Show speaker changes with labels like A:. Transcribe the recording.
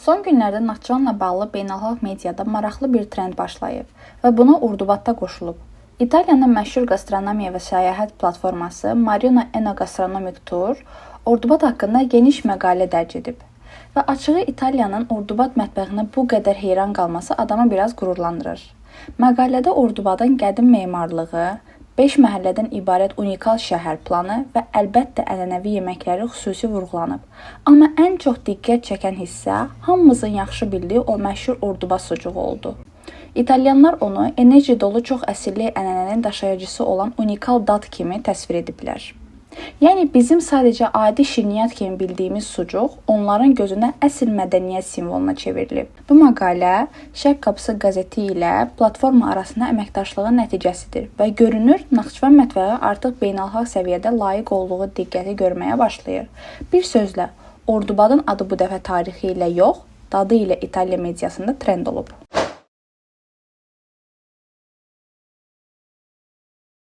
A: Son günlərdə Naxçıvanla bağlı beynəlxalq mediada maraqlı bir trend başlayıb və buna Ordubad da qoşulub. İtaliyanın məşhur qastronomiya və səyahət platforması Marino Eno Gastronomic Tour Ordubad haqqında geniş məqalə dərc edib. Və açığı, İtaliyanın Ordubad mətbəxinə bu qədər heyran qalması adamı biraz qürurlandırır. Məqalədə Ordubadın qədim memarlığı, 5 məhəllədən ibarət unikal şəhər planı və əlbəttə ənənəvi yeməkləri xüsusi vurğulanıb. Amma ən çox diqqət çəkən hissə hamımızın yaxşı bildiyi o məşhur Ordubad sucuğu oldu. İtalyanlar onu enerji dolu, çox əsirli ənənənin daşıyıcısı olan unikal dad kimi təsvir ediblər. Yəni bizim sadəcə adi şirniyyat kimi bildiyimiz sucuq onların gözündə əsl mədəniyyət simvoluna çevrilib. Bu məqalə Şərq Qapısı qəzeti ilə platforma arasında əməkdaşlığın nəticəsidir və görünür, Naxçıvan mətbəxi artıq beynəlxalq səviyyədə layiq olduğu diqqəti görməyə başlayır. Bir sözlə, Ordubadın adı bu dəfə tarixi ilə yox, dadı ilə İtaliya mediasında trend olub.